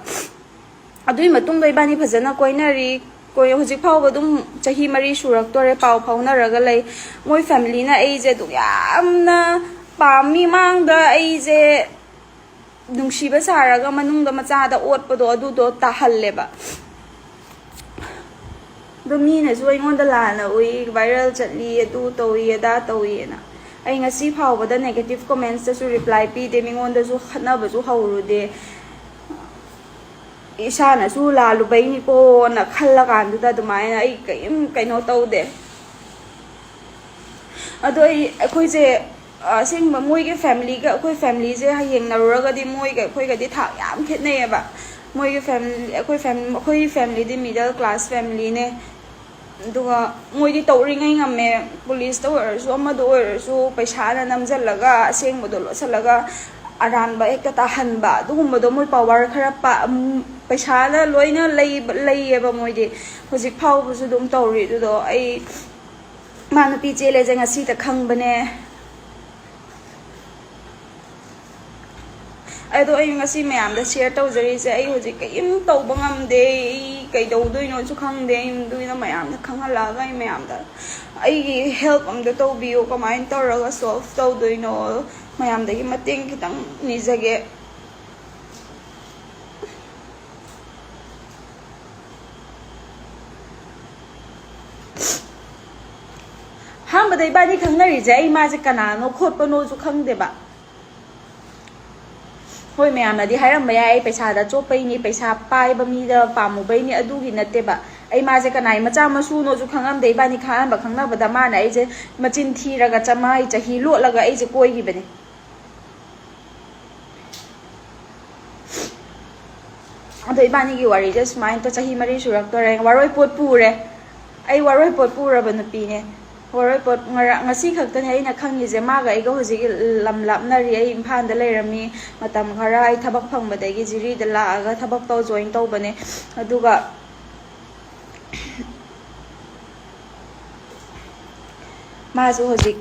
ꯑꯗꯨꯏ ꯃꯇꯨꯡꯗ ꯏꯕꯥꯅꯤ ꯐꯖꯅ ꯀꯣꯏꯅꯔꯤ꯫ ꯀꯣꯏ-, ꯍꯧꯖꯤꯛ ꯐꯥꯎꯕ ꯑꯗꯨꯝ ꯆꯍꯤ ꯃꯔꯤ ꯁꯨꯔꯛꯇꯣꯔꯦ ꯄꯥꯎ ꯐꯥꯎꯅꯔꯒ ꯂꯩ꯫ ꯃꯣꯏ ꯐꯦꯃꯤꯂꯤꯅ ꯑꯩꯁꯦ ꯑꯗꯨꯛ ꯌꯥꯝꯅ ꯄꯥꯝꯃꯤ, ꯃꯥꯡꯗ ꯑꯩꯁꯦ ꯅꯨꯡꯁꯤꯕ ꯁꯥꯔꯒ ꯃꯅꯨꯡꯗ ꯃꯆꯥꯗ ꯑꯣꯠꯄꯗꯣ ꯑꯗꯨꯗꯣ ꯇꯥꯍꯜꯂꯦꯕ꯫ ꯑꯗꯣ ꯃꯤꯅꯁꯨ ꯑꯩꯉꯣꯟꯗ ꯂꯥꯟꯅ ꯎꯏ, ꯚꯥꯏꯔꯦꯜ ꯆꯠꯂꯤ, ꯑꯗꯨ ꯇꯧꯏ, ꯑꯗꯥ ꯇꯧꯏꯅ꯫ ꯑꯩ ꯉꯁꯤ ꯐꯥꯎꯕꯗ negative commentsꯇꯁꯨ reply ꯄꯤꯗꯦ, ꯃꯤꯉꯣꯟꯗꯁꯨ ꯈꯠꯅꯕꯁꯨ ꯍꯧꯔꯨꯗꯦ꯫ ꯏꯁꯥꯅꯁꯨ ꯂꯥꯜꯂꯨꯕꯩꯅꯤꯀꯣꯅ ꯈꯜꯂꯀꯥꯟꯗꯨꯗ ꯑꯗꯨꯃꯥꯏꯅ ꯑꯩ ꯀꯔꯤꯝ ꯀꯩꯅꯣ ꯇꯧꯗꯦ꯫ ꯑꯗꯣ ꯑꯩ, ꯑꯩꯈꯣꯏꯁꯦ, ꯑꯁꯦꯡꯕ ꯃꯣꯏꯒꯤ familyꯒ ꯑꯩꯈꯣꯏ familyꯁꯦ ꯌꯦꯡꯅꯔꯨꯔꯒꯗꯤ ꯃꯣꯏꯒ ꯑꯩꯈꯣꯏꯒꯗꯤ ꯊꯥꯛ ꯌꯥꯝ ꯈꯦꯠꯅꯩꯌꯦꯕ꯫ ꯃꯣꯏꯒꯤ family, ꯑꯩꯈꯣꯏ fam-, ꯑꯩꯈꯣꯏ familyꯗꯤ middle class familyꯅꯦ꯫ ꯑꯗꯨꯒ ꯃꯣꯏꯗꯤ ꯇꯧꯔꯤꯉꯩ ꯉꯝꯃꯦ, policeꯇ ꯑꯣꯏꯔꯁꯨ ꯑꯃꯗ ꯑꯣꯏꯔꯁꯨ ꯄꯩꯁꯥꯅ ꯅꯝꯁꯤꯜꯂꯒ ꯑꯁꯦꯡꯕꯗꯣ ꯂꯣꯠꯁꯤꯜꯂꯒ ꯑꯔꯥꯟꯕ ꯍꯦꯛꯇ ꯇꯥꯍꯟꯕ, ꯑꯗꯨꯒꯨꯝꯕꯗꯣ ꯃꯣꯏ power ꯈꯔ ꯄꯥ-, ꯎꯝ, ꯄꯩꯁꯥꯅ ꯂꯣꯏꯅ ꯂꯩꯕ-, ꯂꯩꯌꯦꯕ ꯃꯣꯏꯗꯤ꯫ ꯍꯧꯖꯤꯛ ꯐꯥꯎꯕꯁꯨ ꯑꯗꯨꯝ ꯇꯧꯔꯤ꯫ ꯑꯗꯨꯗꯣ ꯑꯩ ꯃꯥ ꯅꯨꯄꯤ ꯆꯦꯜꯂꯦꯁꯦ ꯉꯁꯤꯇ ꯈꯪꯕꯅꯦ꯫ ꯑꯗꯣ ꯑꯩ ꯉꯁꯤ ꯃꯌꯥꯝꯗ share ꯇꯧꯖꯔꯤꯁꯦ, ꯑꯩ ꯍꯧꯖꯤꯛ ꯀꯔꯤꯝ ꯇꯧꯕ ꯉꯝꯗꯦ, ꯑꯩ ꯀꯩꯗꯧꯗꯣꯏꯅꯣꯁꯨ ꯈꯪꯗꯦ꯫ ꯑꯩ ꯑꯗꯨꯅ ꯃꯌꯥꯝꯗ ꯈꯪꯍꯜꯂꯛꯑꯒ ꯑꯩ ꯃꯌꯥꯝꯗ ꯑꯩꯒꯤ help ꯑꯝꯇ ꯇꯧꯕꯤꯌꯨ, ꯀꯃꯥꯏꯅ ꯇꯧꯔꯒ solve ꯇꯧꯗꯣꯏꯅꯣ, ꯃꯌꯥꯝꯗꯒꯤ ꯃꯇꯦꯡ ꯈꯤꯇꯪ ꯅꯤꯖꯒꯦ꯫ ꯑꯍꯥꯟꯕꯗ ꯏꯕꯥꯅꯤ ꯈꯪꯅꯔꯤꯁꯦ ꯑꯩ ꯃꯥꯁꯦ ꯀꯅꯥꯅꯣ ꯈꯣꯠꯄꯅꯣꯁꯨ ꯈꯪꯗꯦꯕ꯫ ꯍꯣꯏ, ꯃꯌꯥꯝꯅꯗꯤ ꯍꯥꯏꯔꯝꯕ ꯌꯥꯏ, ꯑꯩ ꯄꯩꯁꯥꯗ ꯆꯣꯞꯄꯩꯅꯤ, ꯄꯩꯁꯥ ꯄꯥꯏꯕ ꯃꯤꯗ ꯄꯥꯝꯃꯨꯕꯩꯅꯤ, ꯑꯗꯨꯒꯤ ꯅꯠꯇꯦꯕ꯫ ꯑꯩ ꯃꯥꯁꯦ ꯀꯅꯥꯏ ꯃꯆꯥ ꯃꯁꯨꯅꯣꯁꯨ ꯈꯪꯉꯝꯗꯦ꯫ ꯏꯕꯥꯅꯤ ꯑꯍꯥꯟꯕ ꯈꯪꯅꯕꯗ ꯃꯥꯅ ꯑꯩꯁꯦ ꯃꯆꯤꯟ ꯊꯤꯔꯒ ꯆꯃꯥꯏ ꯆꯍꯤ ꯂꯣꯠꯂꯒ ꯑꯩꯁꯦ ꯀꯣꯏꯈꯤꯕꯅꯤ꯫ ꯑꯗꯣ ꯏꯕꯥꯅꯤꯒꯤ ꯋꯥꯔꯤꯁꯦ ꯁꯨꯃꯥꯏꯅ ꯇꯧ-, ꯆꯍꯤ ꯃꯔꯤ ꯁꯨꯔꯛꯇꯣꯔꯦ꯫ ꯋꯥꯔꯣꯏ ꯄꯣꯠ ꯄꯨꯔꯦ꯫ ꯑꯩ ꯋꯥꯔꯣꯏ ꯄꯣꯠ ꯄꯨꯔꯕ ꯅꯨꯄꯤꯅꯦ꯫ ꯋꯥꯔꯣꯏ ꯄꯣꯠ ꯉꯔꯥꯡ, ꯉꯁꯤ ꯈꯛꯇꯅꯦ ꯑꯩꯅ ꯈꯪꯉꯤꯁꯦ꯫ ꯃꯥꯒ ꯑꯩꯒ ꯍꯧꯖꯤꯛ ꯂꯝ ꯂꯥꯞꯅꯔꯤ꯫ ꯑꯩ ꯏꯝꯐꯥꯜꯗ ꯂꯩꯔꯝꯃꯤ꯫ ꯃꯇꯝ ꯈꯔ ꯑꯩ ꯊꯕꯛ ꯐꯪꯕꯗꯒꯤ ꯖꯤꯔꯤꯗ ꯂꯥꯛꯑꯒ ꯊꯕꯛ ꯇꯧ join ꯇꯧꯕꯅꯦ꯫ ꯑꯗꯨꯒ ꯃꯥꯁꯨ ꯍꯧꯖꯤꯛ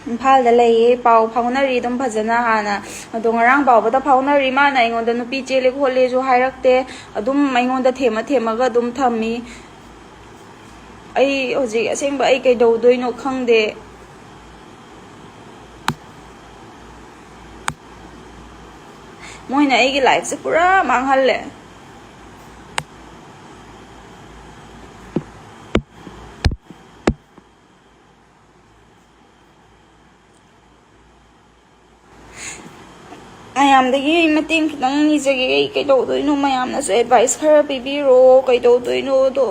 ꯏꯝꯐꯥꯜꯗ ꯂꯩꯌꯦ꯫ ꯄꯥꯎ ꯐꯥꯎꯅꯔꯤ ꯑꯗꯨꯝ ꯐꯖꯅ ꯍꯥꯟꯅ꯫ ꯑꯗꯣ ꯉꯔꯥꯡ ꯐꯥꯎꯕꯗ ꯐꯥꯎꯅꯔꯤ꯫ ꯃꯥꯅ ꯑꯩꯉꯣꯟꯗ ꯅꯨꯄꯤ ꯆꯦꯜꯂꯦ ꯈꯣꯠꯂꯦꯁꯨ ꯍꯥꯏꯔꯛꯇꯦ꯫ ꯑꯗꯨꯝ ꯑꯩꯉꯣꯟꯗ ꯊꯦꯝꯃ ꯊꯦꯝꯃꯒ ꯑꯗꯨꯝ ꯊꯝꯃꯤ꯫ ꯑꯩ ꯍꯧꯖꯤꯛ ꯑꯁꯦꯡꯕ ꯑꯩ ꯀꯩꯗꯧꯗꯣꯏꯅꯣ ꯈꯪꯗꯦ꯫ ꯃꯣꯏꯅ ꯑꯩꯒꯤ lifeꯁꯦ ꯄꯨꯔꯥ ꯃꯥꯡꯍꯜꯂꯦ꯫ ꯃꯌꯥꯝꯗꯒꯤ ꯃꯇꯦꯡ ꯈꯤꯇꯪ ꯅꯤꯖꯒꯦ꯫ ꯑꯩ ꯀꯩꯗꯧꯗꯣꯏꯅꯣ? ꯃꯌꯥꯝꯅꯁꯨ ꯑꯦꯗꯚꯥꯏꯁ ꯈꯔ ꯄꯤꯕꯤꯔꯣ, ꯀꯩꯗꯧꯗꯣꯏꯅꯣꯗꯣ꯫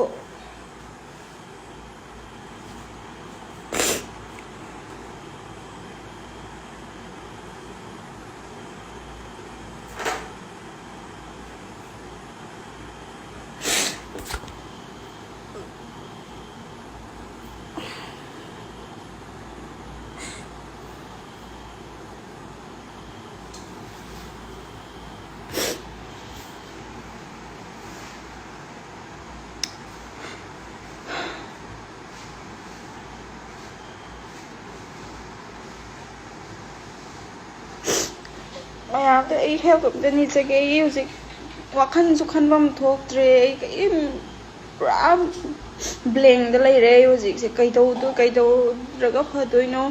ꯃꯌꯥꯝꯗ ꯑꯩ ꯍꯦꯜꯞ ꯑꯝꯇ ꯅꯤꯖꯒꯦ꯫ ꯑꯩ ꯍꯧꯖꯤꯛ ꯋꯥꯈꯜꯁꯨ ꯈꯟꯐꯝ ꯊꯣꯛꯇ꯭ꯔꯦ꯫ ꯑꯩ ꯀꯔꯤꯝ, ꯄꯨꯔꯥ ꯕ꯭ꯂꯦꯡꯗ ꯂꯩꯔꯦ ꯑꯩ ꯍꯧꯖꯤꯛꯁꯦ꯫ ꯀꯩꯗꯧꯗꯣ-, ꯀꯩꯗꯧꯔꯒ ꯐꯗꯣꯏꯅꯣ,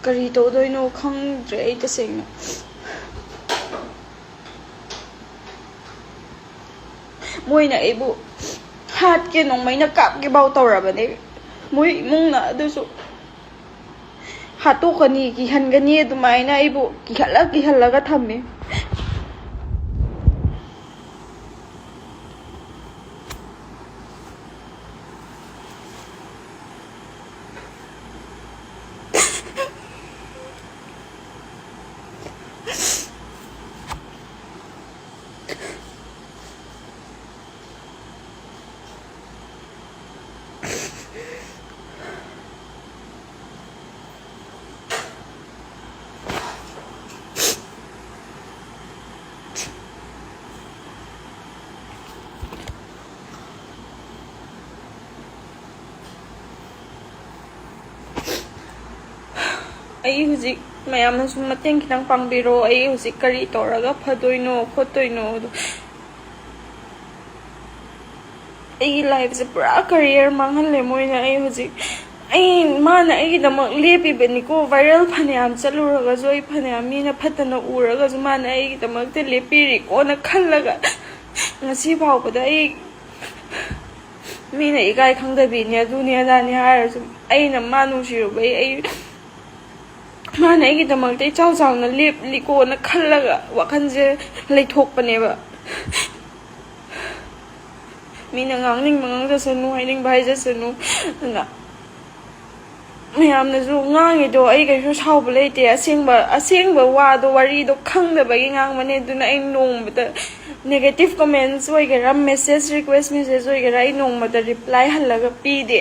ꯀꯔꯤ ꯇꯧꯗꯣꯏꯅꯣ ꯈꯪꯗ꯭ꯔꯦ ꯑꯩ ꯇꯁꯦꯡꯅ꯫ ꯃꯣꯏꯅ ꯑꯩꯕꯨ ꯍꯥꯠꯀꯦ, ꯅꯣꯡꯃꯩꯅ ꯀꯥꯞꯀꯦ ꯐꯥꯎ ꯇꯧꯔꯕꯅꯦ ꯃꯣꯏ ꯏꯃꯨꯡꯅ꯫ ꯑꯗꯨꯁꯨ ꯍꯥꯠꯇꯣꯛꯀꯅꯤ, ꯀꯤꯍꯟꯒꯅꯤ, ꯑꯗꯨꯃꯥꯏꯅ ꯑꯩꯕꯨ ꯀꯤꯍꯜꯂ ꯀꯤꯍꯜꯂꯒ ꯊꯝꯃꯦ꯫ ꯑꯩ ꯍꯧꯖꯤꯛ, ꯃꯌꯥꯝꯅꯁꯨ ꯃꯇꯦꯡ ꯈꯤꯇꯪ ꯄꯥꯡꯕꯤꯔꯣ꯫ ꯑꯩ ꯍꯧꯖꯤꯛ ꯀꯔꯤ ꯇꯧꯔꯒ ꯐꯗꯣꯏꯅꯣ ꯈꯣꯠꯇꯣꯏꯅꯣꯗꯣ꯫ ꯑꯩꯒꯤ ꯂꯥꯏꯐꯁꯦ ꯄꯨꯔꯥ ꯀꯔꯤꯌꯔ ꯃꯥꯡꯍꯜꯂꯦ ꯃꯣꯏꯅ꯫ ꯑꯩ ꯍꯧꯖꯤꯛ, ꯑꯩ, ꯃꯥꯅ ꯑꯩꯒꯤꯗꯃꯛ ꯂꯦꯞꯄꯤꯕꯅꯤꯀꯣ꯫ ꯚꯥꯏꯔꯦꯜ ꯐꯅꯌꯥꯝ ꯆꯠꯂꯨꯔꯒꯁꯨ, ꯑꯩ ꯐꯅꯌꯥꯝ ꯃꯤꯅ ꯐꯠꯇꯅ ꯎꯔꯒꯁꯨ, ꯃꯥꯅ ꯑꯩꯒꯤꯗꯃꯛꯇ ꯂꯦꯞꯄꯤꯔꯤꯀꯣꯅ ꯈꯜꯂꯒ ꯉꯁꯤ ꯐꯥꯎꯕꯗ ꯑꯩ ꯃꯤꯅ ꯏꯀꯥꯏ ꯈꯪꯗꯕꯤꯅꯤ, ꯑꯗꯨꯅꯤ ꯑꯗꯥꯅꯤ ꯍꯥꯏꯔꯁꯨ, ꯑꯩꯅ ꯃꯥ ꯅꯨꯡꯁꯤꯔꯨꯕꯩ ꯑꯩ ꯃꯥꯅ ꯑꯩꯒꯤꯗꯃꯛꯇ ꯏꯆꯥꯎ ꯆꯥꯎꯅ ꯂꯦꯞꯂꯤꯀꯣꯅ ꯈꯜꯂꯒ ꯋꯥꯈꯜꯁꯦ ꯂꯩꯊꯣꯛꯄꯅꯦꯕ꯫ ꯃꯤꯅ ꯉꯥꯡꯅꯤꯡꯕ ꯉꯥꯡꯖꯁꯅꯨ, ꯍꯥꯏꯅꯤꯡꯕ ꯍꯥꯏꯖꯁꯅꯨ꯫ ꯑꯗꯨꯅ ꯃꯌꯥꯝꯅꯁꯨ ꯉꯥꯡꯉꯤꯗꯣ ꯑꯩ ꯀꯩꯁꯨ ꯁꯥꯎꯕ ꯂꯩꯇꯦ꯫ ꯑꯁꯦꯡꯕ, ꯑꯁꯦꯡꯕ ꯋꯥꯗꯣ, ꯋꯥꯔꯤꯗꯣ ꯈꯪꯗꯕꯒꯤ ꯉꯥꯡꯕꯅꯦ꯫ ꯑꯗꯨꯅ ꯑꯩ ꯅꯣꯡꯃꯇ negative comments ꯑꯣꯏꯒꯦꯔꯥ, message, request message ꯑꯣꯏꯒꯦꯔꯥ, ꯑꯩ ꯅꯣꯡꯃꯇ reply ꯍꯜꯂꯒ ꯄꯤꯗꯦ꯫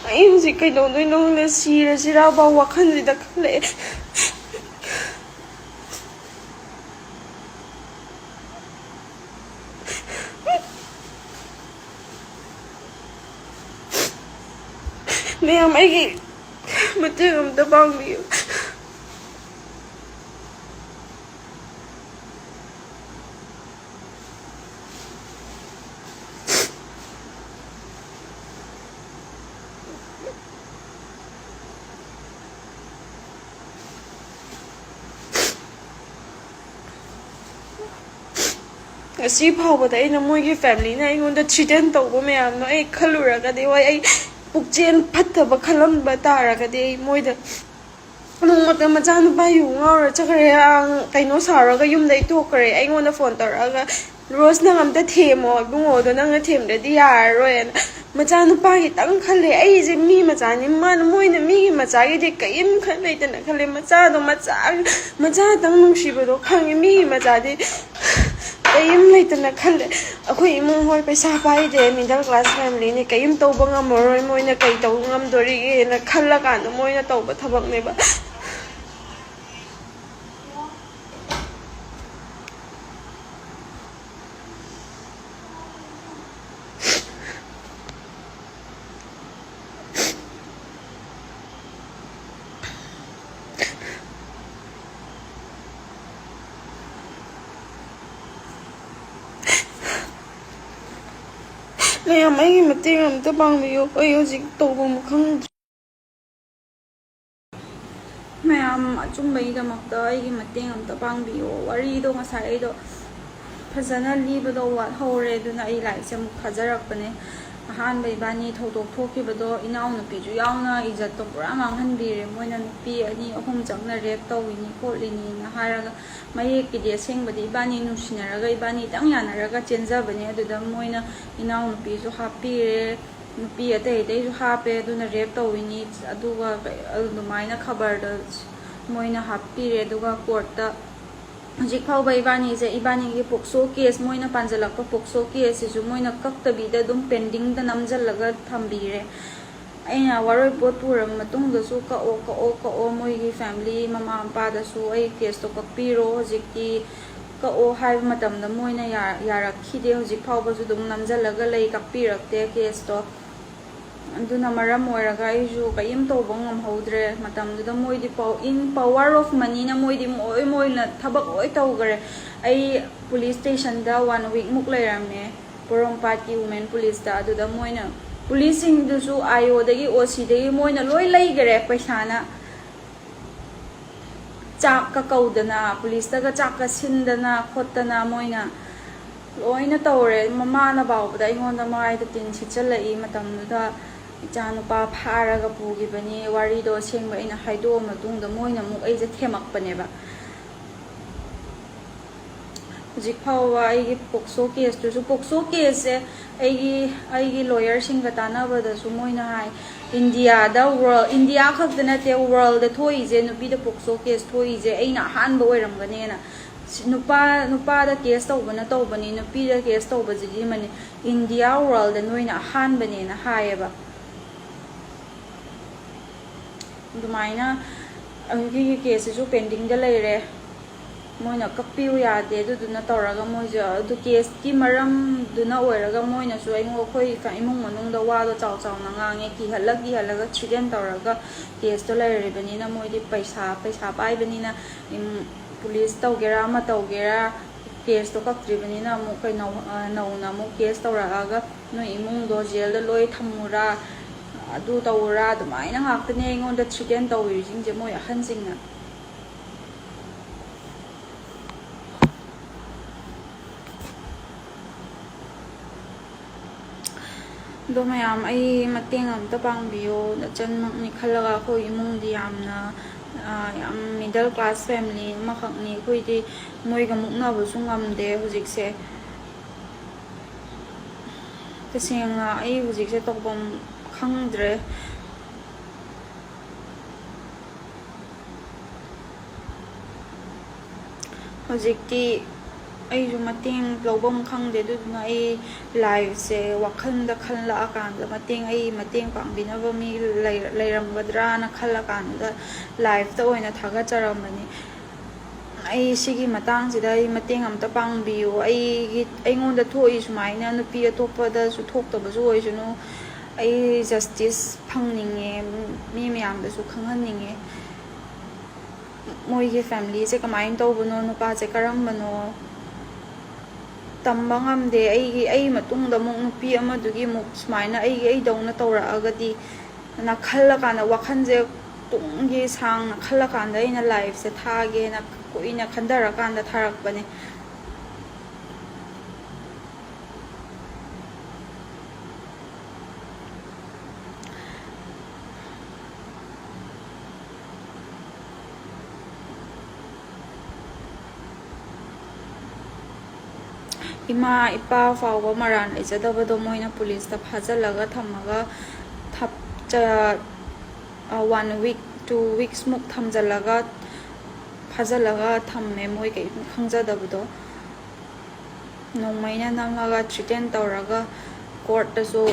ꯑꯩ ꯍꯧꯖꯤꯛ ꯀꯩꯗꯧꯗꯣꯏꯅꯣ ꯈꯪꯗꯦ, ꯁꯤꯔꯁꯤꯔꯥ ꯐꯥꯎ ꯋꯥꯈꯜꯁꯤꯗ ꯈꯜꯂꯛꯑꯦ꯫ ꯃꯌꯥꯝ, ꯑꯩꯒꯤ ꯃꯇꯦꯡ ꯑꯝꯇ ꯄꯥꯡꯕꯤꯌꯨ꯫ ꯉꯁꯤ ꯐꯥꯎꯕꯗ ꯑꯩꯅ, ꯃꯣꯏꯒꯤ familyꯅ ꯑꯩꯉꯣꯟꯗ threaten ꯇꯧꯕ ꯃꯌꯥꯝꯗꯣ ꯑꯩ ꯈꯜꯂꯨꯔꯒꯗꯤ, ꯍꯣꯏ, ꯑꯩ ꯄꯨꯛꯆꯦꯜ ꯐꯠꯇꯕ ꯈꯜꯂꯝꯕ ꯇꯥꯔꯒꯗꯤ, ꯑꯩ ꯃꯣꯏꯗ ꯅꯣꯡꯃꯇ ꯃꯆꯥꯅꯨꯄꯥ ꯌꯨ ꯉꯥꯎꯔ ꯆꯠꯈ꯭ꯔꯦ, ꯑꯪ, ꯀꯩꯅꯣ ꯁꯥꯎꯔꯒ ꯌꯨꯝꯗꯩ ꯊꯣꯛꯈ꯭ꯔꯦ꯫ ꯑꯩꯉꯣꯟꯗ phone ꯇꯧꯔꯛꯑꯒ, "ꯔꯣꯁ, ꯅꯪ ꯑꯝꯇ ꯊꯦꯝꯃꯣ ꯏꯕꯨꯡꯉꯣꯗꯣ, ꯅꯪꯅ ꯊꯦꯝꯗ꯭ꯔꯗꯤ ꯌꯥꯔꯔꯣꯏꯅ"꯫ ꯃꯆꯥꯅꯨꯄꯥꯒꯤꯇꯪ ꯈꯜꯂꯦ꯫ ꯑꯩꯁꯦ ꯃꯤ ꯃꯆꯥꯅꯤ, ꯃꯥꯅ, ꯃꯣꯏꯅ ꯃꯤꯒꯤ ꯃꯆꯥꯒꯤꯗꯤ ꯀꯔꯤꯝ ꯈꯟ ꯂꯩꯇꯅ ꯈꯜꯂꯦ꯫ ꯃꯆꯥꯗꯣ ꯃꯆꯥ, ꯃꯆꯥꯇꯪ ꯅꯨꯡꯁꯤꯕꯗꯣ ꯈꯪꯉꯦ꯫ ꯃꯤꯒꯤ ꯃꯆꯥꯗꯤ ꯀꯔꯤꯝ ꯂꯩꯇꯅ ꯈꯜꯂꯦ꯫ ꯑꯩꯈꯣꯏ ꯏꯃꯨꯡ ꯍꯣꯏ ꯄꯩꯁꯥ ꯄꯥꯏꯗꯦ, middle class familyꯅꯤ, ꯀꯔꯤꯝ ꯇꯧꯕ ꯉꯝꯃꯔꯣꯏ, ꯃꯣꯏꯅ ꯀꯔꯤ ꯇꯧꯕ ꯉꯝꯗꯣꯔꯤꯒꯦꯅ ꯈꯜꯂꯀꯥꯟꯗ ꯃꯣꯏꯅ ꯇꯧꯕ ꯊꯕꯛꯅꯦꯕ꯫ ꯃꯌꯥꯝ, ꯑꯩꯒꯤ ꯃꯇꯦꯡ ꯑꯝꯇ ꯄꯥꯡꯕꯤꯌꯨ, ꯑꯩ ꯍꯧꯖꯤꯛ ꯇꯧꯐꯝ ꯈꯪꯗ꯭ꯔꯦ꯫ ꯃꯌꯥꯝ, ꯑꯆꯨꯝꯕꯒꯤꯗꯃꯛꯇ ꯑꯩꯒꯤ ꯃꯇꯦꯡ ꯑꯝꯇ ꯄꯥꯡꯕꯤꯌꯣ꯫ ꯋꯥꯔꯤꯗꯣ ꯉꯁꯥꯏ ꯑꯩꯗꯣ ꯐꯖꯅ ꯂꯤꯕꯗꯣ ꯋꯥꯠꯍꯧꯔꯦ, ꯑꯗꯨꯅ ꯑꯩ ꯂꯥꯏꯔꯤꯛꯁꯦ ꯑꯃꯨꯛ ꯊꯥꯖꯔꯛꯄꯅꯦ꯫ ꯑꯍꯥꯟꯕ ꯏꯕꯥꯅꯤ ꯊꯧꯗꯣꯛ ꯊꯣꯛꯈꯤꯕꯗꯣ ꯏꯅꯥꯎꯅꯨꯄꯤꯁꯨ ꯌꯥꯎꯅ ꯏꯖꯠꯇꯣ ꯄꯨꯔꯥ ꯃꯥꯡꯍꯟꯕꯤꯔꯦ꯫ ꯃꯣꯏꯅ ꯅꯨꯄꯤ ꯑꯅꯤ ꯑꯍꯨꯝ ꯆꯪꯅ ꯔꯦꯞ ꯇꯧꯏꯅꯤ ꯈꯣꯠꯂꯤꯅꯤꯅ ꯍꯥꯏꯔꯒ, ꯃꯌꯦꯛꯀꯤꯗꯤ ꯑꯁꯦꯡꯕꯗꯤ ꯏꯕꯥꯅꯤ ꯅꯨꯡꯁꯤꯅꯔꯒ ꯏꯕꯥꯅꯤꯗꯪ ꯌꯥꯅꯔꯒ ꯆꯦꯟꯖꯕꯅꯦ꯫ ꯑꯗꯨꯗ ꯃꯣꯏꯅ ꯏꯅꯥꯎꯅꯨꯄꯤꯁꯨ ꯍꯥꯞꯄꯤꯔꯦ, ꯅꯨꯄꯤ ꯑꯇꯩ ꯑꯇꯩꯁꯨ ꯍꯥꯞꯄꯦ, ꯑꯗꯨꯅ ꯔꯦꯞ ꯇꯧꯏꯅꯤ, ꯑꯗꯨꯒ ꯑꯗꯨꯃꯥꯏꯅ ꯈꯕꯔꯗ ꯃꯣꯏꯅ ꯍꯥꯞꯄꯤꯔꯦ꯫ ꯑꯗꯨꯒ ꯀꯣꯔꯠꯇ ꯍꯧꯖꯤꯛ ꯐꯥꯎꯕ ꯏꯕꯥꯅꯤꯁꯦ, ꯏꯕꯥꯅꯤꯒꯤ ꯄꯣꯛꯁꯣ ꯀꯦꯁ, ꯃꯣꯏꯅ ꯄꯥꯟꯁꯤꯜꯂꯛꯄ ꯄꯣꯛꯁꯣ ꯀꯦꯁꯁꯤꯁꯨ ꯃꯣꯏꯅ ꯀꯛꯇꯕꯤꯗ ꯑꯗꯨꯝ ꯄꯦꯟꯗꯤꯡꯗ ꯅꯝꯁꯤꯜꯂꯒ ꯊꯝꯕꯤꯔꯦ꯫ ꯑꯩꯅ ꯋꯥꯔꯣꯏ ꯄꯣꯠ ꯄꯨꯔꯕ ꯃꯇꯨꯡꯗꯁꯨ, "ꯀꯛꯑꯣ, ꯀꯛꯑꯣ, ꯀꯛꯑꯣ, ꯃꯣꯏꯒꯤ ꯐꯦꯃꯤꯂꯤ ꯃꯃꯥ ꯃꯄꯥꯗꯁꯨ ꯑꯩ ꯀꯦꯁꯇꯣ ꯀꯛꯄꯤꯔꯣ, ꯍꯧꯖꯤꯛꯇꯤ ꯀꯛꯑꯣ" ꯍꯥꯏꯕ ꯃꯇꯝꯗ ꯃꯣꯏꯅ ꯌꯥ-, ꯌꯥꯔꯛꯈꯤꯗꯦ꯫ ꯍꯧꯖꯤꯛ ꯐꯥꯎꯕꯁꯨ ꯑꯗꯨꯝ ꯅꯝꯁꯤꯜꯂꯒ ꯂꯩ, ꯀꯛꯄꯤꯔꯛꯇꯦ ꯀꯦꯁꯇꯣ꯫ ꯑꯗꯨꯅ ꯃꯔꯝ ꯑꯣꯏꯔꯒ ꯑꯩꯁꯨ ꯀꯔꯤꯝ ꯇꯧꯕ ꯉꯝꯍꯧꯗ꯭ꯔꯦ꯫ ꯃꯇꯝꯗꯨꯗ ꯃꯣꯏꯗꯤ ꯄꯥꯎ-, in power of moneyꯅ ꯃꯣꯏꯗꯤ ꯃꯣꯏ ꯃꯣꯏꯅ ꯊꯕꯛ ꯂꯣꯏ ꯇꯧꯈꯔꯦ꯫ ꯑꯩ ꯄꯨꯂꯤꯁ ꯁ꯭ꯇꯦꯁꯟꯗ ꯋꯥꯟ ꯋꯤꯛꯃꯨꯛ ꯂꯩꯔꯝꯃꯦ, ꯄꯣꯔꯣꯝꯄꯥꯠꯀꯤ ꯋꯨꯃꯦꯟ ꯄꯨꯂꯤꯁꯇ꯫ ꯑꯗꯨꯗ ꯃꯣꯏꯅ, ꯄꯨꯂꯤꯁꯁꯤꯡꯗꯨꯁꯨ, ꯑꯥꯏ ꯑꯣꯗꯒꯤ, ꯑꯣ ꯁꯤꯗꯒꯤ ꯃꯣꯏꯅ ꯂꯣꯏ ꯂꯩꯈꯔꯦ ꯄꯩꯁꯥꯅ꯫ ꯆꯥꯛꯀ ꯀꯧꯗꯅ, ꯄꯨꯂꯤꯁꯇꯒ ꯆꯥꯛꯀ ꯁꯤꯟꯗꯅ ꯈꯣꯠꯇꯅ ꯃꯣꯏꯅ ꯂꯣꯏꯅ ꯇꯧꯔꯦ꯫ ꯃꯃꯥꯅ ꯐꯥꯎꯕꯗ ꯑꯩꯉꯣꯟꯗ ꯃꯥꯏꯗ ꯇꯤꯟ ꯁꯤꯠꯆꯜꯂꯛꯏ꯫ ꯃꯇꯝꯗꯨꯗ ꯏꯆꯥꯅꯨꯄꯥ ꯐꯥꯔꯒ ꯄꯨꯈꯤꯕꯅꯤ꯫ ꯋꯥꯔꯤꯗꯣ ꯑꯁꯦꯡꯕ ꯑꯩꯅ ꯍꯥꯏꯗꯣꯛꯑ ꯃꯇꯨꯡꯗ ꯃꯣꯏꯅ ꯑꯃꯨꯛ ꯑꯩꯁꯦ ꯊꯦꯝꯃꯛꯄꯅꯦꯕ꯫ ꯍꯧꯖꯤꯛ ꯐꯥꯎꯕ ꯑꯩꯒꯤ ꯄꯣꯛꯁꯣ ꯀꯦꯁꯇꯨꯁꯨ, ꯄꯣꯛꯁꯣ ꯀꯦꯁꯁꯦ ꯑꯩꯒꯤ, ꯑꯩꯒꯤ ꯂꯣꯌꯔꯁꯤꯡꯒ ꯇꯥꯟꯅꯕꯗꯁꯨ ꯃꯣꯏꯅ ꯍꯥꯏ, ꯏꯟꯗꯤꯌꯥꯗ, ꯋꯥꯔꯜ, ꯏꯟꯗꯤꯌꯥ ꯈꯛꯇ ꯅꯠꯇꯦ, ꯋꯥꯔꯜꯗ ꯊꯣꯛꯏꯁꯦ, ꯅꯨꯄꯤꯗ ꯄꯣꯛꯁꯣ ꯀꯦꯁ ꯊꯣꯛꯏꯁꯦ ꯑꯩꯅ ꯑꯍꯥꯟꯕ ꯑꯣꯏꯔꯝꯒꯅꯦꯅ꯫ ꯁꯤ-, ꯅꯨꯄꯥ, ꯅꯨꯄꯥꯗ ꯀꯦꯁ ꯇꯧꯕꯅ ꯇꯧꯕꯅꯤ, ꯅꯨꯄꯤꯗ ꯀꯦꯁ ꯇꯧꯕꯁꯤꯗꯤ ꯃꯅꯤ-, ꯏꯟꯗꯤꯌꯥ ꯋꯥꯔꯜꯗ ꯅꯣꯏꯅ ꯑꯍꯥꯟꯕꯅꯦꯅ ꯍꯥꯏꯌꯦꯕ꯫ ꯑꯗꯨꯃꯥꯏꯅ ꯑꯩꯈꯣꯏꯒꯤ ꯀꯦꯁꯁꯤꯁꯨ ꯄꯦꯟꯗꯤꯡꯗ ꯂꯩꯔꯦ꯫ ꯃꯣꯏꯅ ꯀꯛꯄꯤꯌꯨ ꯌꯥꯗꯦ꯫ ꯑꯗꯨꯗꯨꯅ ꯇꯧꯔꯒ ꯃꯣꯏꯁꯨ ꯑꯗꯨ ꯀꯦꯁꯀꯤ ꯃꯔꯝꯗꯨꯅ ꯑꯣꯏꯔꯒ ꯃꯣꯏꯅꯁꯨ ꯑꯩꯉꯣꯟ-, ꯑꯩꯈꯣꯏ ꯏꯃꯨꯡ ꯃꯅꯨꯡꯗ ꯋꯥꯗꯣ ꯆꯥꯎ ꯆꯥꯎꯅ ꯉꯥꯡꯉꯦ, ꯀꯤꯍꯜꯂ ꯀꯤꯍꯜꯂꯒ ꯊ꯭ꯔꯤꯇꯦꯟ ꯇꯧꯔꯒ ꯀꯦꯁꯇꯣ ꯂꯩꯔꯤꯕꯅꯤꯅ ꯃꯣꯏꯗꯤ ꯄꯩꯁꯥ, ꯄꯩꯁꯥ ꯄꯥꯏꯕꯅꯤꯅ, ꯎꯝ, ꯄꯨꯂꯤꯁ ꯇꯧꯒꯦꯔꯥ ꯑꯃ ꯇꯧꯒꯦꯔꯥ ꯀꯦꯁꯇꯣ ꯀꯛꯇ꯭ꯔꯤꯕꯅꯤꯅ ꯑꯃꯨꯛ ꯀꯩꯅꯣ, ꯑ, ꯅꯧꯅ ꯑꯃꯨꯛ ꯀꯦꯁ ꯇꯧꯔꯛꯑꯒ ꯅꯣꯏ ꯏꯃꯨꯡꯗꯣ ꯖꯦꯜꯗ ꯂꯣꯏ ꯊꯝꯃꯨꯔꯥ, ꯑꯗꯨ ꯇꯧꯔꯥ, ꯑꯗꯨꯃꯥꯏꯅ ꯉꯥꯛꯇꯅꯦ ꯑꯩꯉꯣꯟꯗ ꯊ꯭ꯔꯤꯇꯦꯟ ꯇꯧꯔꯤꯁꯤꯡꯁꯦ, ꯃꯣꯏ ꯑꯍꯟꯁꯤꯡꯅ꯫ ꯑꯗꯣ ꯃꯌꯥꯝ, ꯑꯩ ꯃꯇꯦꯡ ꯑꯝꯇ ꯄꯥꯡꯕꯤꯌꯣ꯫ ꯅꯆꯟꯃꯛꯅꯤ ꯈꯜꯂꯒ, ꯑꯩꯈꯣꯏ ꯏꯃꯨꯡꯗꯤ ꯌꯥꯝꯅ, ꯑ, ꯌꯥꯝ middle class family ꯑꯃꯈꯛꯅꯤ꯫ ꯑꯩꯈꯣꯏꯗꯤ ꯃꯣꯏꯒ ꯃꯨꯛꯅꯕꯁꯨ ꯉꯝꯗꯦ ꯍꯧꯖꯤꯛꯁꯦ꯫ ꯇꯁꯦꯡꯅ ꯑꯩ ꯍꯧꯖꯤꯛꯁꯦ ꯇꯧꯐꯝ ꯈꯪꯗ꯭ꯔꯦ꯫ ꯍꯧꯖꯤꯛꯇꯤ ꯑꯩꯁꯨ ꯃꯇꯦꯡ ꯂꯧꯐꯝ ꯈꯪꯗꯦ, ꯑꯗꯨꯗꯨꯅ ꯑꯩ ꯂꯥꯏꯐꯁꯦ ꯋꯥꯈꯜꯗ ꯈꯜꯂꯛꯑꯀꯥꯟꯗ, ꯃꯇꯦꯡ, ꯑꯩ ꯃꯇꯦꯡ ꯄꯥꯡꯕꯤꯅꯕ ꯃꯤ ꯂꯩ-, ꯂꯩꯔꯝꯒꯗ꯭ꯔꯥꯅ ꯈꯜꯂꯀꯥꯟꯗ ꯂꯥꯏꯐꯇ ꯑꯣꯏꯅ ꯊꯥꯒꯠꯆꯔꯝꯕꯅꯤ꯫ ꯑꯩ ꯁꯤꯒꯤ ꯃꯇꯥꯡꯁꯤꯗ ꯑꯩ ꯃꯇꯦꯡ ꯑꯝꯇ ꯄꯥꯡꯕꯤꯌꯨ꯫ ꯑꯩꯒꯤ, ꯑꯩꯉꯣꯟꯗ ꯊꯣꯛꯏ ꯁꯨꯃꯥꯏꯅ ꯅꯨꯄꯤ ꯑꯇꯣꯞꯄꯗꯁꯨ ꯊꯣꯛꯇꯕꯁꯨ ꯑꯣꯏꯁꯅꯨ꯫ ꯑꯩ ꯖꯁꯇꯤꯁ ꯐꯪꯅꯤꯡꯉꯦ, ꯃꯤ ꯃꯌꯥꯝꯗꯁꯨ ꯈꯪꯍꯟꯅꯤꯡꯉꯦ꯫ ꯃꯣꯏꯒꯤ ꯐꯦꯃꯤꯂꯤꯁꯦ ꯀꯃꯥꯏꯅ ꯇꯧꯕꯅꯣ, ꯅꯨꯄꯥꯁꯦ ꯀꯔꯝꯕꯅꯣ, ꯇꯝꯕ ꯉꯝꯗꯦ꯫ ꯑꯩꯒꯤ, ꯑꯩ ꯃꯇꯨꯡꯗ ꯑꯃꯨꯛ ꯅꯨꯄꯤ ꯑꯃꯗꯨꯒꯤ ꯑꯃꯨꯛ ꯁꯨꯃꯥꯏꯅ ꯑꯩꯒꯤ, ꯑꯩꯗꯧꯅ ꯇꯧꯔꯛꯑꯒꯗꯤ ꯅ ꯈꯜꯂꯀꯥꯟꯗ, ꯋꯥꯈꯜꯁꯦ ꯇꯨꯡꯒꯤ ꯁꯥꯡꯅ ꯈꯜꯂꯀꯥꯟꯗ ꯑꯩꯅ ꯂꯥꯏꯐꯁꯦ ꯊꯥꯒꯦꯅ ꯀꯨꯏꯅ ꯈꯟꯊꯔꯀꯥꯟꯗ ꯊꯥꯔꯛꯄꯅꯦ꯫ ꯏꯃꯥ ꯏꯄꯥ ꯐꯥꯎꯕ ꯃꯔꯥꯜ ꯂꯩꯖꯗꯕꯗꯣ ꯃꯣꯏꯅ ꯄꯨꯂꯤꯁꯇ ꯐꯥꯖꯤꯜꯂꯒ ꯊꯝꯃꯒ ꯊꯞ-, ꯆ-, ꯑ, one week, two weeks ꯃꯨꯛ ꯊꯝꯖꯤꯜꯂꯒ, ꯐꯥꯖꯤꯜꯂꯒ ꯊꯝꯃꯦ, ꯃꯣꯏ ꯀꯔꯤꯝ ꯈꯪꯖꯗꯕꯗꯣ꯫ ꯅꯣꯡꯃꯩꯅ ꯅꯝꯃꯒ ꯊ꯭ꯔꯤꯇꯦꯟ ꯇꯧꯔꯒ ꯀꯣꯔꯠꯇꯁꯨ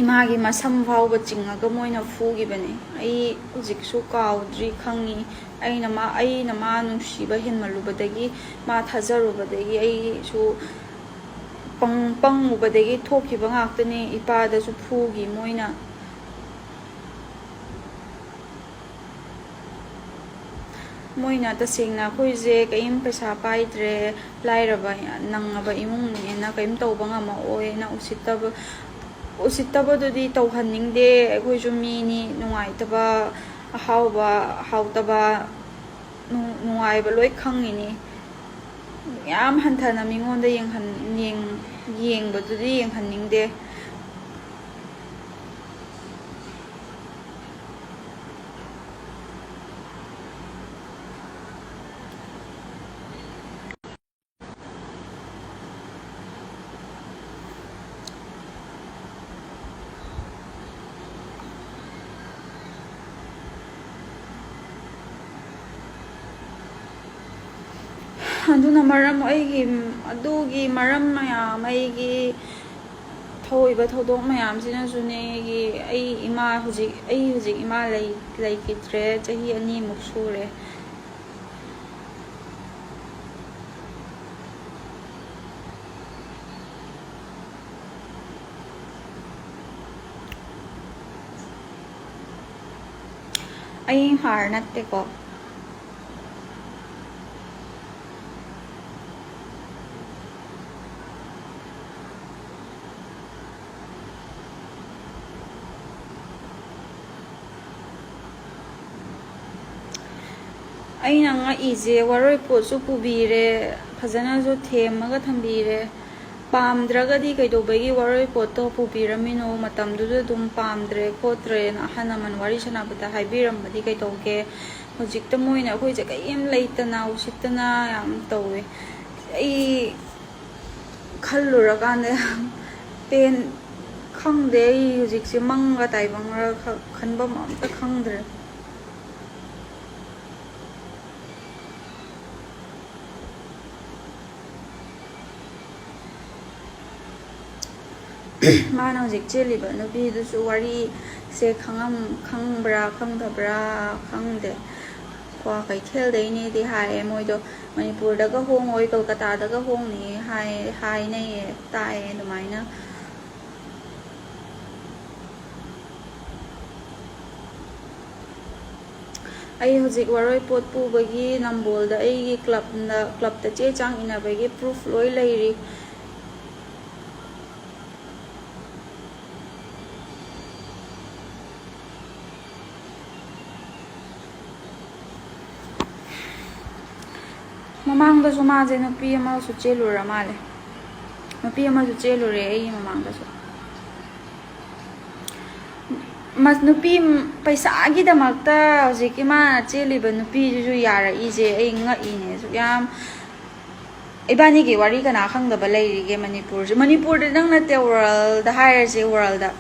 ꯏꯃꯥꯒꯤ ꯃꯁꯝ ꯐꯥꯎꯕ ꯆꯤꯡꯉꯒ ꯃꯣꯏꯅ ꯐꯨꯈꯤꯕꯅꯦ꯫ ꯑꯩ ꯍꯧꯖꯤꯛꯁꯨ ꯀꯥꯎꯗ꯭ꯔꯤ, ꯈꯪꯉꯤ꯫ ꯑꯩꯅ ꯃꯥ, ꯑꯩꯅ ꯃꯥ ꯅꯨꯡꯁꯤꯕ ꯍꯦꯟꯃꯜꯂꯨꯕꯗꯒꯤ, ꯃꯥ ꯊꯥꯖꯔꯨꯕꯗꯒꯤ ꯑꯩꯁꯨ ꯄꯪ-, ꯄꯪꯉꯨꯕꯗꯒꯤ ꯊꯣꯛꯈꯤꯕ ꯉꯥꯛꯇꯅꯦ꯫ ꯏꯄꯥꯗꯁꯨ ꯐꯨꯈꯤ ꯃꯣꯏꯅ꯫ ꯃꯣꯏꯅ ꯇꯁꯦꯡꯅ ꯑꯩꯈꯣꯏꯁꯦ ꯀꯔꯤꯝ ꯄꯩꯁꯥ ꯄꯥꯏꯗ꯭ꯔꯦ, ꯂꯥꯏꯔꯕ, ꯅꯪꯉꯕ ꯏꯃꯨꯡꯅꯦꯅ ꯀꯔꯤꯝ ꯇꯧꯕ ꯉꯝꯃꯛꯑꯣꯏꯅ ꯎꯁꯤꯠꯇꯕ, ꯎꯁꯤꯠꯇꯕꯗꯨꯗꯤ ꯇꯧꯍꯟꯅꯤꯡꯗꯦ꯫ ꯑꯩꯈꯣꯏꯁꯨ ꯃꯤꯅꯤ, ꯅꯨꯡꯉꯥꯏꯇꯕ, ꯑꯍꯥꯎꯕ, ꯍꯥꯎꯇꯕ, ꯅꯨꯡ-, ꯅꯨꯡꯉꯥꯏꯕ ꯂꯣꯏ ꯈꯪꯉꯤꯅꯤ꯫ ꯌꯥꯝ ꯍꯟꯊꯅ ꯃꯤꯉꯣꯟꯗ ꯌꯦꯡꯍꯟ-, ꯌꯦꯡ-, ꯌꯦꯡꯕꯗꯨꯗꯤ ꯌꯦꯡꯍꯟꯅꯤꯡꯗꯦ꯫ ꯑꯗꯨꯅ ꯃꯔꯝ, ꯑꯩꯒꯤ, ꯑꯗꯨꯒꯤ ꯃꯔꯝ ꯃꯌꯥꯝ, ꯑꯩꯒꯤ ꯊꯣꯛꯏꯕ ꯊꯧꯗꯣꯛ ꯃꯌꯥꯝꯁꯤꯅꯁꯨꯅꯦ, ꯑꯩꯒꯤ, ꯑꯩ ꯏꯃꯥ ꯍꯧꯖꯤꯛ, ꯑꯩ ꯍꯧꯖꯤꯛ ꯏꯃꯥ ꯂꯩ-, ꯂꯩꯈꯤꯗ꯭ꯔꯦ, ꯆꯍꯤ ꯑꯅꯤꯃꯨꯛ ꯁꯨꯔꯦ꯫ ꯑꯩ ꯍꯥꯔ ꯅꯠꯇꯦꯀꯣ꯫ ꯑꯩꯅ ꯉꯛꯏꯁꯦ, ꯋꯥꯔꯣꯏ ꯄꯣꯠꯁꯨ ꯄꯨꯕꯤꯔꯦ, ꯐꯖꯅꯁꯨ ꯊꯦꯝꯃꯒ ꯊꯝꯕꯤꯔꯦ꯫ ꯄꯥꯝꯗ꯭ꯔꯒꯗꯤ ꯀꯩꯗꯧꯕꯒꯤ ꯋꯥꯔꯣꯏ ꯄꯣꯠꯇꯣ ꯄꯨꯕꯤꯔꯝꯃꯤꯅꯣ? ꯃꯇꯝꯗꯨꯗ ꯑꯗꯨꯝ ꯄꯥꯝꯗ꯭ꯔꯦ ꯈꯣꯠꯇ꯭ꯔꯦꯅ ꯑꯍꯜ ꯂꯃꯟ ꯋꯥꯔꯤ ꯁꯥꯟꯅꯕꯗ ꯍꯥꯏꯕꯤꯔꯝꯕꯗꯤ ꯀꯩꯗꯧꯒꯦ? ꯍꯧꯖꯤꯛꯇ ꯃꯣꯏꯅ ꯑꯩꯈꯣꯏꯁꯦ ꯀꯔꯤꯝ ꯂꯩꯇꯅ ꯎꯁꯤꯠꯇꯅ ꯌꯥꯝ ꯇꯧꯋꯦ꯫ ꯑꯩ ꯈꯜꯂꯨꯔꯀꯥꯟꯗ ꯌꯥꯝ ꯄꯦꯟ-, ꯈꯪꯗꯦ, ꯑꯩ ꯍꯧꯖꯤꯛꯁꯦ ꯃꯪꯒ ꯇꯥꯏꯕꯪꯒ ꯈ-, ꯈꯟꯐꯝ ꯑꯝꯇ ꯈꯪꯗ꯭ꯔꯦ꯫ ꯃꯥꯅ ꯍꯧꯖꯤꯛ ꯆꯦꯜꯂꯤꯕ ꯅꯨꯄꯤꯗꯨꯁꯨ ꯋꯥꯔꯤꯁꯦ ꯈꯪꯉꯝ-, ꯈꯪꯕ꯭ꯔꯥ ꯈꯪꯗꯕ꯭ꯔꯥ ꯈꯪꯗꯦ꯫ ꯀ꯭ꯋꯥꯀꯩꯊꯦꯜꯗꯩꯅꯦꯗꯤ ꯍꯥꯏꯌꯦ꯫ ꯃꯣꯏꯗꯣ ꯃꯅꯤꯄꯨꯔꯗꯒ ꯍꯣꯡꯉꯣꯏ, ꯀꯜꯀꯇꯥꯗꯒ ꯍꯣꯡꯅꯤ ꯍꯥꯏ, ꯍꯥꯏꯅꯩꯌꯦ, ꯇꯥꯏꯌꯦ ꯑꯗꯨꯃꯥꯏꯅ꯫ ꯑꯩ ꯍꯧꯖꯤꯛ ꯋꯥꯔꯣꯏ ꯄꯣꯠ ꯄꯨꯕꯒꯤ ꯅꯝꯕꯣꯜꯗ ꯑꯩꯒꯤ ꯀ꯭ꯂꯕꯅ, ꯀ꯭ꯂꯕꯇ ꯆꯦ ꯆꯥꯡ ꯏꯅꯕꯒꯤ ꯄ꯭ꯔꯨꯐ ꯂꯣꯏ ꯂꯩꯔꯤ꯫ ꯃꯃꯥꯡꯗꯁꯨ ꯃꯥꯁꯦ ꯅꯨꯄꯤ ꯑꯃꯁꯨ ꯆꯦꯜꯂꯨꯔ ꯃꯥꯜꯂꯦ꯫ ꯅꯨꯄꯤ ꯑꯃꯁꯨ ꯆꯦꯜꯂꯨꯔꯦ ꯑꯩꯒꯤ ꯃꯃꯥꯡꯗꯁꯨ꯫ ꯃꯁ-, ꯅꯨꯄꯤ ꯄꯩꯁꯥꯒꯤꯗꯃꯛꯇ ꯍꯧꯖꯤꯛꯀꯤ ꯃꯥ ꯆꯦꯜꯂꯤꯕ ꯅꯨꯄꯤꯗꯨꯁꯨ ꯌꯥꯔꯛꯏꯁꯦ ꯑꯩ ꯉꯛꯏꯅꯦ꯫ ꯑꯁꯨꯛ ꯌꯥꯝ, ꯏꯕꯥꯅꯤꯒꯤ ꯋꯥꯔꯤ ꯀꯅꯥ ꯈꯪꯗꯕ ꯂꯩꯔꯤꯒꯦ ꯃꯅꯤꯄꯨꯔꯁꯦ? ꯃꯅꯤꯄꯨꯔꯗ ꯅꯪ ꯅꯠꯇꯦ, ꯋꯥꯔꯜꯗ ꯍꯥꯏꯔꯁꯦ, ꯋꯥꯔꯜꯗ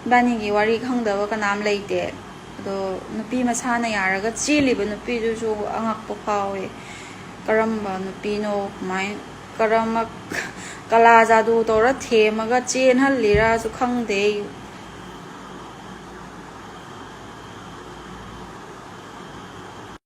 ꯏꯕꯥꯅꯤꯒꯤ ꯋꯥꯔꯤ ꯈꯪꯗꯕ ꯀꯅꯥꯝ ꯂꯩꯇꯦ꯫ ꯑꯗꯣ ꯅꯨꯄꯤ ꯃꯁꯥꯅ ꯌꯥꯔꯒ ꯆꯦꯜꯂꯤꯕ ꯅꯨꯄꯤꯗꯨꯁꯨ ꯑꯉꯛꯄ ꯐꯥꯎꯋꯦ꯫ ꯀꯔꯝꯕ ꯅꯨꯄꯤꯅꯣ? ꯀꯃꯥꯏ, ꯀꯔꯝꯕ ꯀꯂꯥ ꯖꯥꯗꯨ ꯇꯧꯔ ꯊꯦꯝꯃꯒ ꯆꯦꯟꯍꯜꯂꯤꯔꯥꯁꯨ ꯈꯪꯗꯦ꯫ ꯑꯩ